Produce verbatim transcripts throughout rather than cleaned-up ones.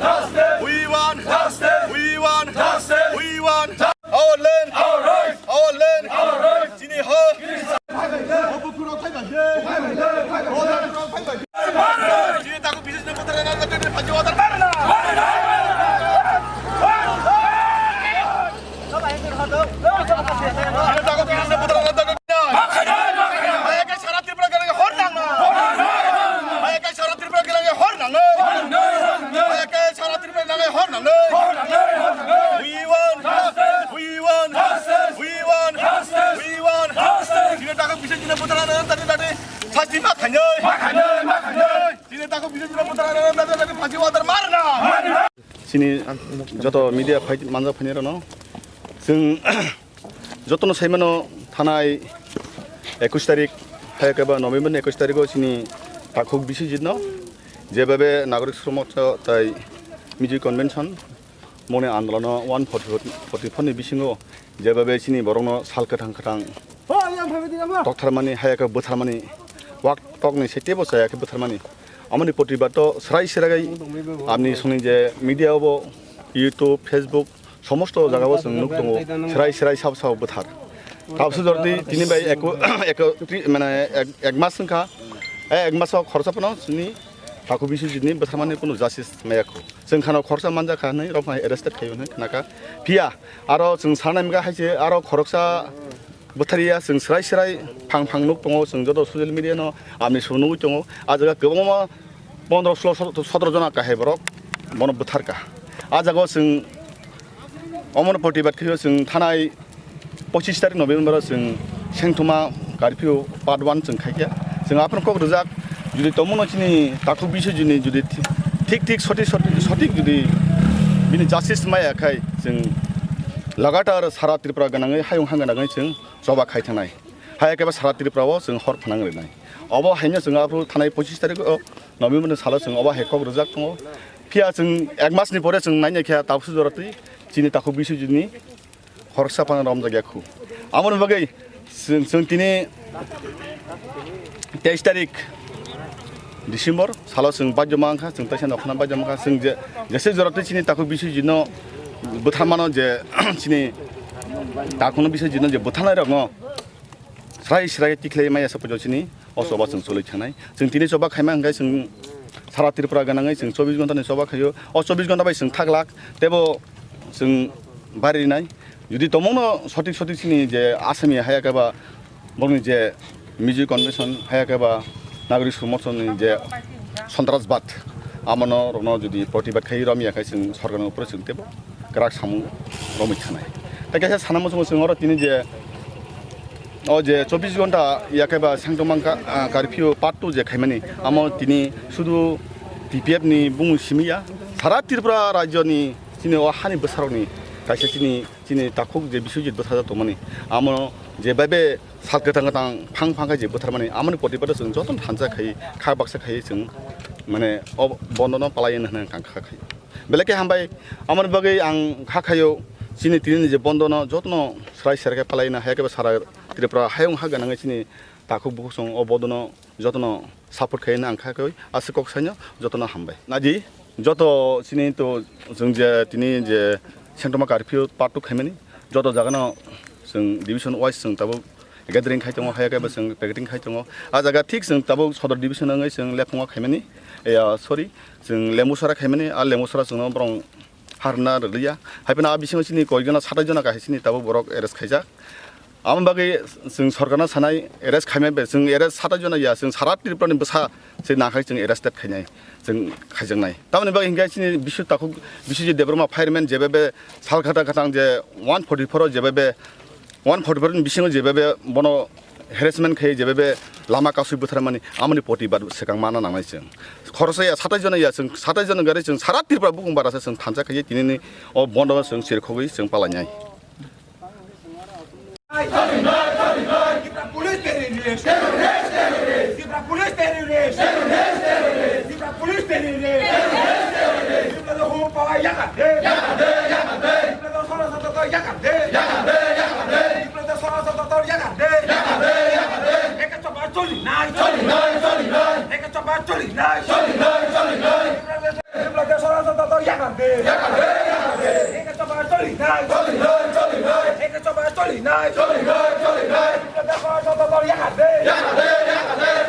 We want justice. We want justice. We want our land. Our rights. Our land. Our rights. Chini hak. Chini takhuk bising jino buthar rwna bagwi phaji order. Chini takhuk bising jino buthar rwna bagwi. Haya khe sara Tripura gwnangwi hor nangna. Haya khe sara Tripura gwnangwi hor nangna. Haya khe sara Tripura gwnangwi hor nangna. We want justice. We want justice. We want justice. We want justice. Chini takhuk bising jino buthar rwna bagwi sasti ma khainai. Ma khainai, ma khainai. Chini takhuk bising jino buthar rwna bagwi phaji order ma rwna. Chini joto media phai manjak phainai rokno chwng jotono saimano thanai ekush tarik, hai khe ba November ni ekush tarikh o chini takhuk bising jino jebabe nagorik somortho tai music convention moni andolono one forty-four ni bisingo jebabe chini borokno sal kwthang kwthang toktharmani, haya khe bwtharmani, wak tokni se tebo chaya khe bwtharmani. Amoni protibad to srai srai amni songni je media obo, YouTube, Facebook, somosto jaga o chwng nuk tongo, srai srai sab sab bwthar. Tabsu jordi tini bai ek, ek, tri-, mane ek, ek mas wngkha, e ek maso khoroksa phano chini takhuk bising jini bwtharmani kunu justice maya khu. Chwng khano khoroksa manjakha hinwi rok phano arrested khaio hinwi khnakha. Phiya aro chwng sanai mega hai se aro khoroksa bwthariya, chwng srai srai phang phang nuk tongo, chwng joto social media no amni song nugwi tongo. A jaga kwbangma pondro solo sotro jona kahai borok bono bwtharka. A jaga o chwng omono protibad khaio, chwng thanai pochis tarik November o chwng sengthoma curfew part one chwng khaikha. Chwng aphano kok rwjak, jodi tongmano chini takhuk bising jini jodi thi-, thik thik sothik sothik sothik jodi bini justice maya khai chwng lagatar sara Tripura gwnangwi hayung ha gwnangwi chwng choba khai thangnai. Hai khe ba sara Tripura o chwng hor phanang rinai. Obo haino chwng aphuru thanai pochis tarik o November ni salo chwng obo hai kok rwjak tongo. Phiya chwng ek mas ni pore chwng naina khe tabsu jora twi chini takhuk bising jini khoroksa phano romjak ya khu. Amoni bagwi chwng, chwng tini teis tarik December salo chwng bajoma wngkha, chwng teisa nokhorna bajoma wngkha, chwng je, jese jora twi chini takhuk bising jino bwtharmano je chini takhukno bising jino je bwtharnai rokno srai srai tikhlai maya sa pujo chini o choba chwng choli thangnai. Chwng tini choba khaima hwnkhe chwng sara Tripura gwnangwi chwng chobbish ghonta ni choba khaio. O chobbish ghonta bai chwng thaglak tebo chwng bari rinai. Jodi tongmano sothik sothik chini je asami haya khe ba bongni je music convention haya khe ba nagorik somorthon ni je sontrasbad amono rokno jodi protibad khai romya khai chwng sorkar ni upore chwng tebo kwrak samung romwi thanai. Tai kaisa sana muchungo chwng oro tini je o je chobbish ghonta ya khe ba sengtongma ka-, ah, curfew part two je khaimani, amo tini sudu T P F ni bumung simi ya, sara Tripura rajyo ni chini o hani bwsarok ni kaisa chini, chini takhuk je Biswajit bwthajak tongmani, amo je bai be sal kwthang kwthang phang phang khe je bwtharmani, amoni protibad o chwng jotono thansa khai, kha baksa khai chwng mane o bondo no palai hwnwi kha khai. Belai khe hambai, amoni bagwi ang kha khaio, chini tini ni je bondo no jotono srai srai khe palai na, hai khe ba sara Tripura hayung ha gwnangwi chini takhuk bukhuk song o bondo no jotono support khai na ang kha khaio, aswk kok saino jotono hambai. Naji, joto chini to chwng je tini je sengtoma curfew part two khaimani, joto jaga no chwng division wise chwng tabuk gathering khai tongo, haya khe bo chwng picketing khai tongo. A jaga thik chwng tabuk sodor division wngwi chwng Lephungo khaimani, ya, sorry, chwng Lembusara khaimani, a Lembusara chwngno borok harna rwliya. Hai phano a bisingo chini koi jona satai jona kahai chini tabuk borok arrest khaijak. Amo bagwi chwng sorkarno sanai arrest khaimani bai, chwng arrest satai jona ya, chwng sara Tripura ni bwsa se nakhai chwng arrested khainai, chwng khaijaknai. Tamoni bagwi hinkhe chini Biswajit takhuk, Biswajit Debbarma fireman jebe be sal khata khatang je one forty-four o jebe be one forty-four ni bisingo jebe be bono harassment khai jebe be lama kasui bwtharmani, amoni protibad swkang mana nangnai chwng. Khoroksa ya, satai jona ya, chwng satai jona gari chwng sara Tripura bukung bara se chwng thansa khai tini ni o bondo chwng sirkhogwi chwng palainai. Police terrorist. Tipra police terrorist. Tipra police terrorist. Tipra da hum pawa yakar de. Yakar de, yakar de. Tipra da sora sata to yakar de. Yakar de, yakar de. Tipra da sora sata to yakar de. Yakar de, yakar de. Eka choba choli nai. Choli nai, choli nai. Eka choba choli nai. Choli nai, choli nai. Tipra da sora sata to yakar Nai, choli nai, choli nai.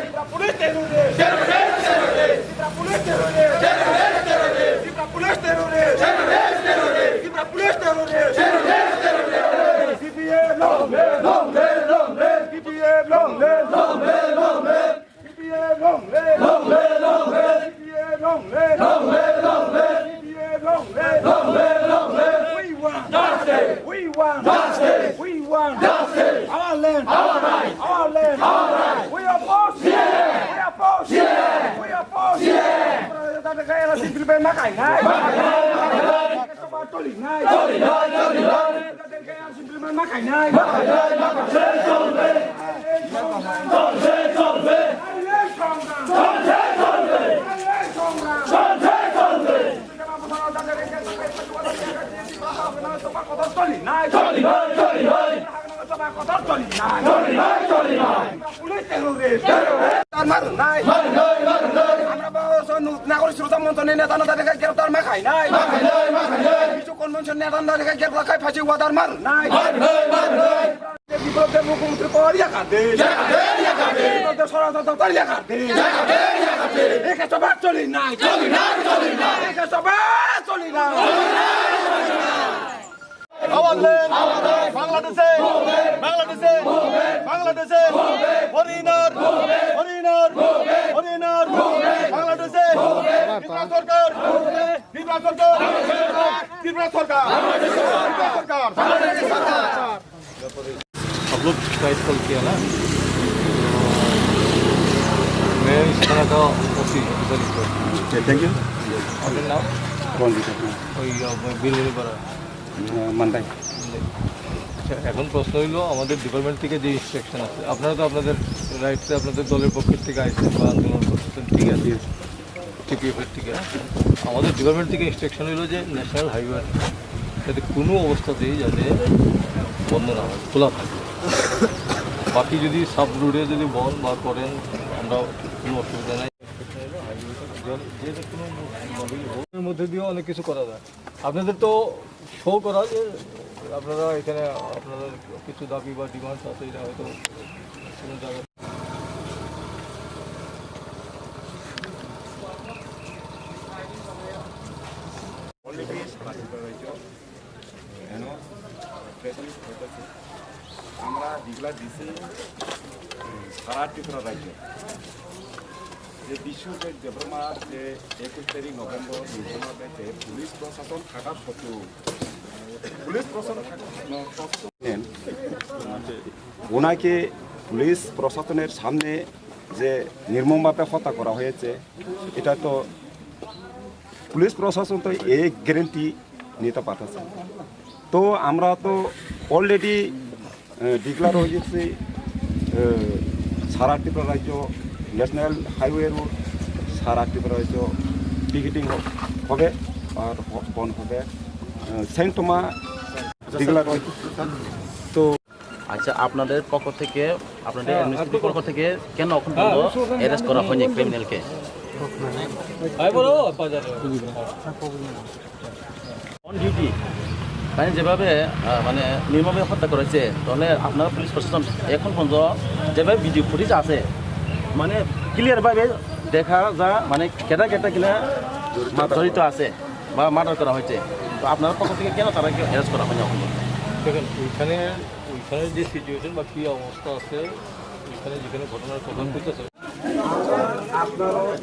Tripura Police terrorist. Terrorist, terrorist. Tripura Police terrorist. Terrorist, terrorist. Tripura Police terrorist. Terrorist, terrorist. Tripura Police terrorist. Terrorist, terrorist. C P M long live, long live, long live. C P M long live, long live, long live. C P M long live! Long live, long live! C P M long live! Long live, long live! C P M long live! Long live, long live! We want justice! We want justice! We want justice! Our land! Our rights! Our land! Our rights! We oppose! C A A! We oppose! C A A! We oppose! C A A! Kaya simple ba makai nai. Makai nai, makai nai. Kaya soba toli nai. Toli nai, toli nai. Kaya simple ba makai nai. Makai nai, makai nai. আমরা নাগরিক সুরক্ষা মঞ্চের নেতা নেতাকে গ্রেপ্তার মাখাই নাই। বিজু কনভেনশন নেতা নেতাকে গ্রেপ্তার খাই ফাঁসি ওয়াদার মার নাই। বিপ্লবদের মুখ্যমন্ত্রী পাওয়ার ইয়াকার দেশ। ইয়াকার দেশ, ইয়াকার দেশ। বিপ্লবদের স্বরাষ্ট্র দপ্তর ইয়াকার দেশ। ইয়াকার দেশ, ইয়াকার দেশ। একে সভা চলি নাই। চলি নাই, চলি নাই। একে সভা চলি নাই। Our land, বাংলাদেশে, বাংলাদেশে, বাংলাদেশে, হরিণর, হরিণর, হরিণর, বাংলাদেশে, ত্রিপুরা সরকার, ত্রিপুরা সরকার, ত্রিপুরা সরকার, ত্রিপুরা সরকার। आप लोग शायद कॉल किया ना? मैं इस थाना का ओसी ऑफिसर। Thank you. আপনার নাম? রঞ্জিত। ওই, আহ, বিল বড়। আহ, মান্দাই। আচ্ছা, এখন প্রশ্ন হইলো, আমাদের ডিপার্টমেন্ট থেকে যে ইনস্ট্রাকশন আছে, আপনারা তো আপনাদের রাইটসে আপনাদের দলের পক্ষ থেকে আইছেন বা আন্দোলন করতেছেন, ঠিক আছে, টিপিএফ এর থেকে, আমাদের ডিপার্টমেন্ট থেকে ইনস্ট্রাকশন হইলো যে ন্যাশনাল হাইওয়ে যাতে কোনো অবস্থাতেই যাতে বন্ধ না হয়, খোলা থাকে। বাকি যদি সাব রুটে যদি বন্ধ বা করেন, আমরা কোনো অসুবিধা নাই। যে, যে কোনো মধ্যে দিয়েও অনেক কিছু করা যায়। আপনাদের তো শো করা যে আপনারা এখানে আপনাদের কিছু দাবি বা ডিমান্ডস আছে, এটা হয়তো কোনো জায়গায় Already সারা ত্রিপুরা রাজ্য এন প্রেজেন্ট হইতেছে। আমরা ডিক্লেয়ার দিছি সারা ত্রিপুরা রাজ্য যে বিশ্বজিৎ দেববর্মার যে একুশ তারিখ নভেম্বর নির্মমভাবে যে পুলিশ প্রশাসন থাকা সত্ত্বেও, পুলিশ প্রশাসন থাকা, প্রশাসন নেন, ওনাকে পুলিশ প্রশাসনের সামনে যে নির্মমভাবে হত্যা করা হয়েছে, এটা তো পুলিশ প্রশাসন তো এই গ্যারেন্টি নিতে পারতেছে না। তো আমরা তো অলরেডি ডিক্লেয়ার হয়ে গেছি, আহ, সারা ত্রিপুরা রাজ্য ন্যাশনাল হাইওয়ে রোড, সারা ত্রিপুরা রাজ্য পিকেটিং হবে আর হ-, বন্ধ হবে। আহ, সেন্ট থমা ডিক্লেয়ার হয়ে গেছে। তো আচ্ছা, আপনাদের পক্ষ থেকে, আপনাদের হ্যাঁ, অ্যাডমিনিস্ট্রেটিভ পক্ষ থেকে কেন এখন হ্যাঁ, পর্যন্ত অবশ্যই ওখানে অ্যারেস্ট করা হয়নি ক্রিমিনালকে? অন ডিউটি, মানে যেভাবে, আহ, মানে নির্মমভাবে হত্যা করেছে, তাহলে আপনারা পুলিশ প্রশাসন এখন পর্যন্ত যেভাবে ভিডিও ফুটেজ আছে, মানে ক্লিয়ার ভাবে দেখা যা, মানে কেটা কেটা কিনা জড়িত আছে বা মার্ডার করা হয়েছে, তো আপনার পক্ষ থেকে কেন তারা অ্যারেস্ট করা হয়নি এখন পর্যন্ত? দেখেন, ওইখানে, ওইখানে যে সিচুয়েশন বা কী অবস্থা আছে, ওইখানে যেখানে ঘটনার কথা ঘটেছে,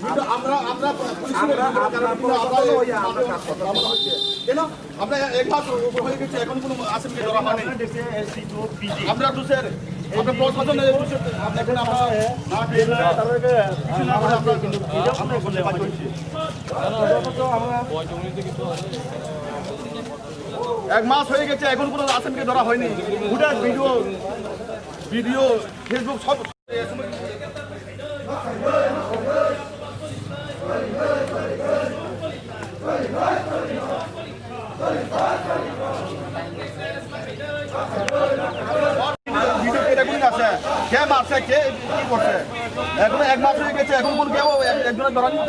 কিন্তু আমরা, আমরা পুলিশের আমরা, আমরা, আমরা, আমরা, ওই আমরা কাজ করতে পারছি। কেন? আমরা এক মাস উপর হয়ে গেছে, এখন কোনো আসামিকে ধরা হয়নি। আমরা তো স্যার, আমরা প্রশাসনের, এখন আমরা না পেয়ে আমরা, আমরা, আমরা, এক মাস হয়ে গেছে, এখন কোনো আসামিকে ধরা হয়নি। ফুটেজ, ভিডিও, ভিডিও, ফেসবুক সব। ভিডিও কেটে কোন আছে? কে মারছে? কে কি করছে? এখন এক মাস হয়ে গেছে, এখন কোন কেউ এক-, একজনের ধরা নিত?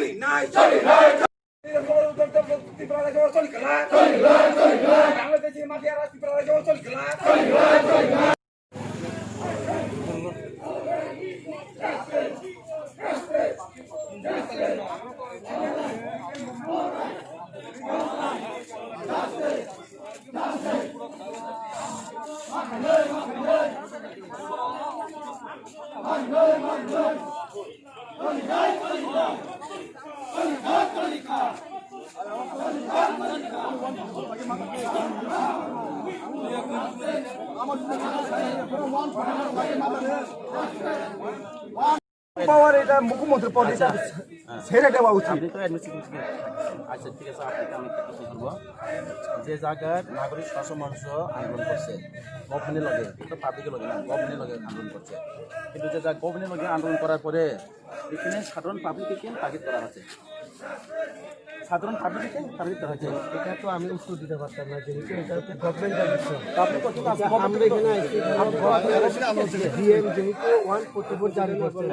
চলি নাই, চলি নাই। Tripura রাজ্য চলি খেলা, চলি খেলা, চলি খেলা। বাংলাদেশি মাফিয়ারা ত্রিপুরা রাজ্য চলি খেলা, চলি খেলা, চলি খেলা। পাওয়ার এটা মুখ্যমন্ত্রী পদে আচ্ছা। ছেড়ে দেওয়া উচিত। আপনি তো অ্যাডমিনিস্ট্রেশন থেকে, আচ্ছা, ঠিক আছে, আপনাকে আমি একটা প্রশ্ন করবো। যে জায়গার নাগরিক শাসন মঞ্চ আন্দোলন করছে, গভর্নমেন্টের লগে, কিন্তু পাবলিকের লগে না, গভর্নমেন্টের লগে আন্দোলন করছে, কিন্তু যে জায়গা গভর্নমেন্টের লগে আন্দোলন করার পরে এখানে সাধারণ পাবলিককে কেন টার্গেট করা হচ্ছে? সাধারণ পাবলিককে কেন টার্গেট করা হচ্ছে? এটা তো আমি উত্তর দিতে পারতাম না, যেহেতু এটা হচ্ছে গভর্নমেন্টের বিষয়। আপনি কত এটা আমরা এখানে আইছি, এখানে ডিএম যেহেতু ওয়ান ফোর্টি ফোর জারি করছে,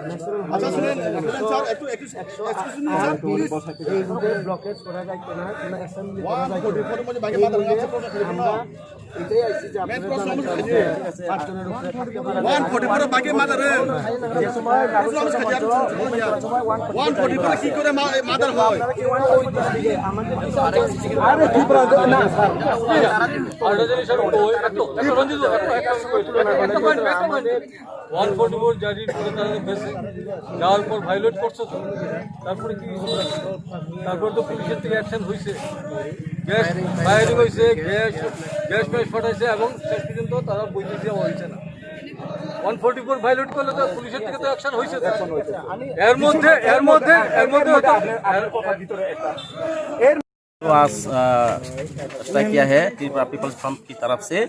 ন্যাশনাল আচ্ছা, শুনেন, শুনেন, স্যার, একটু, একটু, একশো আট, excuse me, স্যার, প্লিজ। এই রুটে ব্লকেজ করা যাইতো না, কোনো অ্যাসেম্বলি করা ওয়ান ফোর্টি ফোর মধ্যে বাকি মাথা রাখা আছে, প্রশ্ন করি আমরা না। এটাই আইছি যে মেন আপনারা প্রশ্ন জানাতে হচ্ছে চান যে পাঁচজনের উপরে থাকতে পারে না। ওয়ান ফোর্টি ফোর বাকি মাথা রে। যে সময় প্রশ্ন আমি খালি আর কিছু বলবো না। ওয়ান ফোর্টি ফোর কি করে মা-, মাদার হয়? আমাদের আরে ত্রিপুরা না, স্যার। আরেকটা জিনিস আমি কই, একটু, একটু রঞ্জিত, একটু, একটু, একটু, একটু, একটু, একটু, ওয়ান ফোর্টি ফোর জারি করে তারা গেছে, যাওয়ার পর ভায়োলেট করছে তো, তারপরে কি হলো? তারপরে তো পুলিশের থেকে অ্যাকশন হয়েছে, গ্যাস ফায়ারিং হয়েছে, গ্যাস, গ্যাস ফ্যাস ফাটাইছে এবং শেষ পর্যন্ত তারা বইতে দেওয়া হয়েছে না। ওয়ান ফোর্টি ফোর ভায়োলেট করলে তো পুলিশের থেকে তো অ্যাকশন হয়েছে তো। এর মধ্যে, এর মধ্যে, এর মধ্যে হয়তো तो आज, अ, स्ट्राइक किया है त्रिपुरा पीपल्स फ्रंट की तरफ से।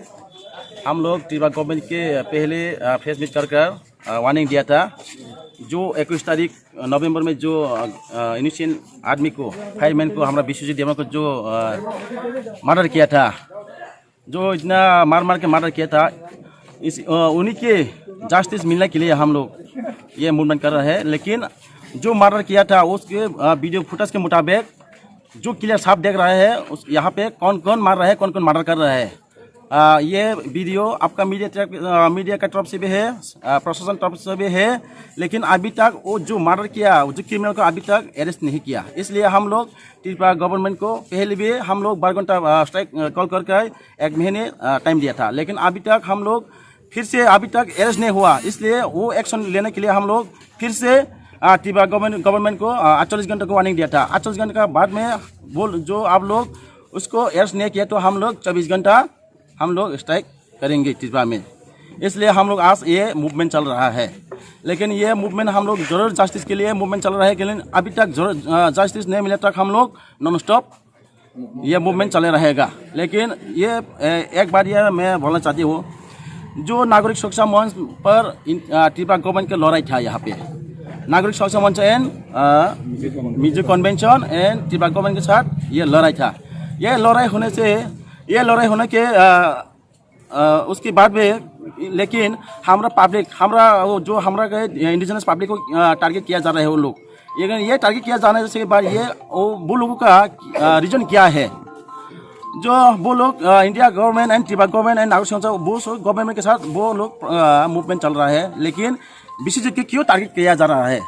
हम लोग त्रिपुरा गवर्नमेंट के, अ, पहले, अ, प्रेस मीट कर कर, अ, वार्निंग दिया था। जो इक्कीस तारीख नवंबर में जो, अ, अ, इनोसेंट आदमी को, फायरमैन को, हमारा विश्वजीत देवना को जो, अ, मर्डर किया था, जो इतना मार मार के मर्डर किया था, इस, अ, उन्हीं के जस्टिस मिलने के लिए हम लोग ये मूवमेंट कर रहे हैं। लेकिन जो मर्डर किया था उसके, अ, वीडियो फुटेज के मुताबिक जो क्लियर साफ देख रहा है उस, यहाँ पे कौन कौन मार रहा है, कौन कौन मर्डर कर रहा है। अ, ये वीडियो आपका मीडिया तरफ, अ, मीडिया का तरफ से भी है, अ, प्रशासन तरफ से भी है, लेकिन अभी तक वो जो मर्डर किया, वो जो क्रिमिनल को अभी तक अरेस्ट नहीं किया। इसलिए हम लोग त्रिपुरा गवर्नमेंट को पहले भी हम लोग बारह घंटा, अ, स्ट्राइक, अ, कॉल करके एक महीने, अ, टाइम दिया था, लेकिन अभी तक हम लोग फिर से अभी तक अरेस्ट नहीं हुआ, इसलिए वो एक्शन लेने के लिए हम लोग फिर से, अ, त्रिपुरा गवर्नमेंट, गवर्नमेंट को, अ, अड़तालीस घंटे को वार्निंग दिया था। अड़तालीस घंटे का बाद में बोल जो आप लोग उसको अरेस्ट नहीं किया तो हम लोग चौबीस घंटा हम लोग स्ट्राइक करेंगे त्रिपुरा में। इसलिए हम लोग आज ये मूवमेंट चल रहा है, लेकिन ये मूवमेंट हम लोग जरूर जस्टिस के लिए मूवमेंट चल रहा है, लेकिन अभी तक जरूर, अ, जस्टिस नहीं मिले तक हम लोग नॉन स्टॉप ये मूवमेंट चले रहेगा। लेकिन ये, ए, एक बात ये मैं बोलना चाहती हूँ, जो नागरिक सुरक्षा मंच पर इन, अ, त्रिपुरा गवर्नमेंट की लड़ाई था यहाँ पे, नागरिक सुरक्षा मंच एंड, अ, मिजो कन्वेंशन एंड त्रिपुरा गवर्नमेंट के साथ ये लड़ाई था। ये लड़ाई होने से, ये लड़ाई होने के, अ, अ, उसके बाद में, लेकिन हमारा पब्लिक, हमारा वो जो हमारा के इंडिजिनस पब्लिक को, अ, टारगेट किया जा रहा है वो लोग। ये, ये टारगेट किया जाने से बाद ये वो, वो लोगों का, अ, रीजन क्या है? जो वो लोग, अ, India government and Tripura government and नागरिक संस्था, वो सब गवर्नमेंट के साथ वो लोग, अ, मूवमेंट चल रहा है, लेकिन बीसीजी के क्यों टारगेट किया जा रहा है?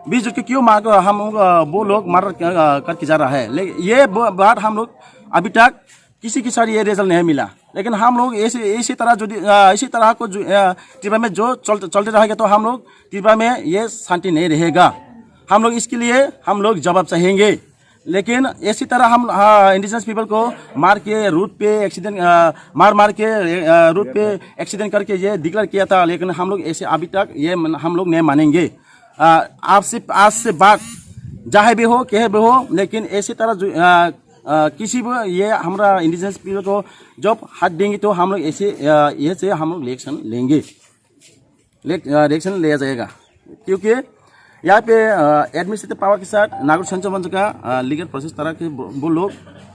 बीस जून को क्यों मार, हम लोग, अ, वो लोग मर्डर, अ, करके जा रहा है? ले-, ये ब-, बात हम लोग अभी तक किसी के साथ ये रिजल्ट नहीं मिला। लेकिन हम लोग ऐसे, इसी तरह, यदि, अ, इसी तरह को जो, अ, त्रिपुरा में जो चलते, चलते रहेगा, तो हम लोग त्रिपुरा में ये शांति नहीं रहेगा। हम लोग इसके लिए हम लोग जवाब चाहेंगे। लेकिन इसी तरह हम, हाँ, इंडिजिनस पीपल को मार के रोड पे एक्सीडेंट, अ, मार मार के, अ, रोड पे एक्सीडेंट करके ये डिक्लेयर किया था, लेकिन हम लोग ऐसे अभी तक ये मन-, हम लोग नहीं मानेंगे। अ, आपसे, आज से बात चाहे भी हो, कहे भी हो, लेकिन ऐसी तरह जो, अ, अ, किसी भी ये हमारा इंडिजिनस पीपल को जब हाथ देंगे, तो हम लोग ऐसे, अ, ये से हम लोग रिएक्शन लेंगे। ले-, अ, रिएक्शन लिया जाएगा, क्योंकि यहाँ पे, अ, एडमिनिस्ट्रेटिव पावर के साथ नागरिक संरक्षण मंच का, अ, लीगल प्रोसेस तरह के वो, वो लोग,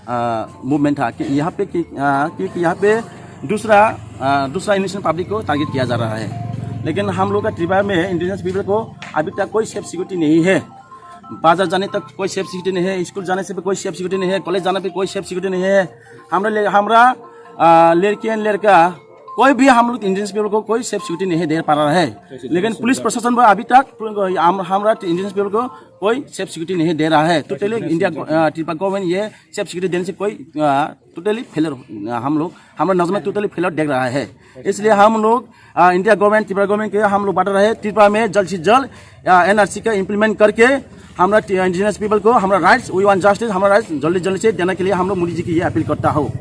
अ, मूवमेंट था कि यहाँ पे कि, अ, क्योंकि यहाँ पे दूसरा, अ, दूसरा इंडिजिनस पब्लिक को टारगेट किया जा रहा है। लेकिन हम लोग का त्रिपुरा में इंडिजिनस पीपल को अभी तक कोई सेफ सिक्योरिटी नहीं है। बाजार जाने तक कोई सेफ सिक्योरिटी नहीं है, स्कूल जाने से भी कोई सेफ सिक्योरिटी नहीं है, कॉलेज जाने पे कोई सेफ सिक्योरिटी नहीं है। हमरा ले-, हमरा, अ, लड़की एंड लड़का, कोई भी हम लोग इंडिजिनस पीपल को कोई सेफ सिक्योरिटी नहीं दे पा रहा है। लेकिन पुलिस प्रशासन भी अभी तक हम, हमरा इंडिजिनस पीपल को कोई सेफ सिक्योरिटी नहीं दे रहा है। टोटली इंडिया, अ, त्रिपुरा गवर्नमेंट ये सेफ सिक्योरिटी देने से कोई, अ, टोटली फेलर, अ, हम लोग, हमारा नज़र में टोटली फेलर देख रहा है। इसलिए हम लोग, अ, इंडिया गवर्नमेंट, त्रिपुरा गवर्नमेंट के हम लोग बांट रहे हैं, त्रिपुरा में जल्द से जल्द, अ, एनआरसी का इम्प्लीमेंट करके हमरा टी-, इंडिजिनस पीपल को हमरा राइट्स, वी वांट जस्टिस, हमरा राइट्स जल्दी जल्दी से देने के लिए हम लोग मोदी जी की ये अपील करता हो।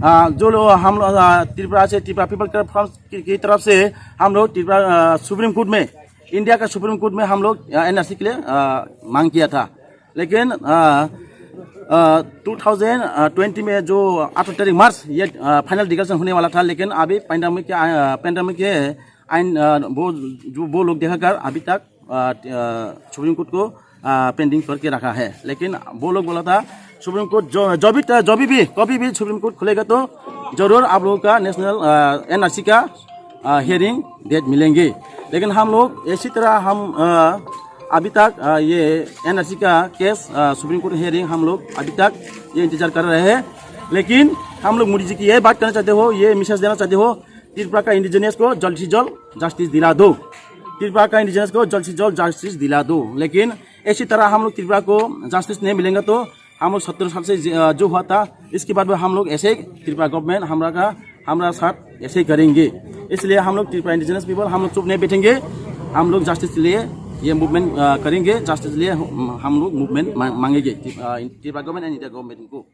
अ, जो लोग हम लोग, अ, त्रिपुरा से, त्रिपुरा पीपल प्लेटफॉर्म की, की तरफ से हम लोग त्रिपुरा, अ, सुप्रीम कोर्ट में, इंडिया का सुप्रीम कोर्ट में हम लोग, अ, एनआरसी के लिए, अ, मांग किया था। लेकिन, अ, अ, टू थाउजेंड ट्वेंटी में जो अठारह तारीख मार्च ये, अ, फाइनल डिक्लेरेशन होने वाला था, लेकिन अभी पेंडेमिक के, अ, पेंडेमिक के आइन, अ, वो, जो वो लोग देखा कर अभी तक, अ, अ, सुप्रीम कोर्ट को, अ, पेंडिंग करके रखा है। लेकिन वो लोग बोला था सुप्रीम कोर्ट जो, जो भी, जो भी, भी, कभी भी सुप्रीम कोर्ट खुलेगा तो जरूर आप लोगों का नेशनल, अ, एनआरसी का, अ, हियरिंग डेट मिलेंगे। लेकिन हम लोग इसी तरह हम, अ, अभी तक, अ, ये एनआरसी का केस, अ, सुप्रीम कोर्ट हियरिंग हम लोग अभी तक ये इंतजार कर रहे हैं। लेकिन हम लोग मोदी जी की ये बात करना चाहते हो, ये मैसेज देना चाहते हो, त्रिपुरा का इंडिजिनस को जल्द से जल्द जस्टिस दिला दो। त्रिपुरा का इंडिजिनस को जल्द से जल्द जस्टिस दिला दो। लेकिन इसी तरह हम लोग त्रिपुरा को जस्टिस नहीं मिलेगा तो हम लोग सत्तर साल से ज-, अ, जो हुआ था, इसके बाद भी हम लोग ऐसे ही त्रिपुरा गवर्नमेंट हमरा का, हमरा साथ ऐसे ही करेंगे। इसलिए हम लोग त्रिपुरा इंडिजिनस पीपल, हम लोग चुप नहीं बैठेंगे। हम लोग जस्टिस के लिए ये मूवमेंट, अ, करेंगे। जस्टिस के लिए हम, हम लोग मूवमेंट मा-, मांगेंगे, अ, Tripura government and India government को।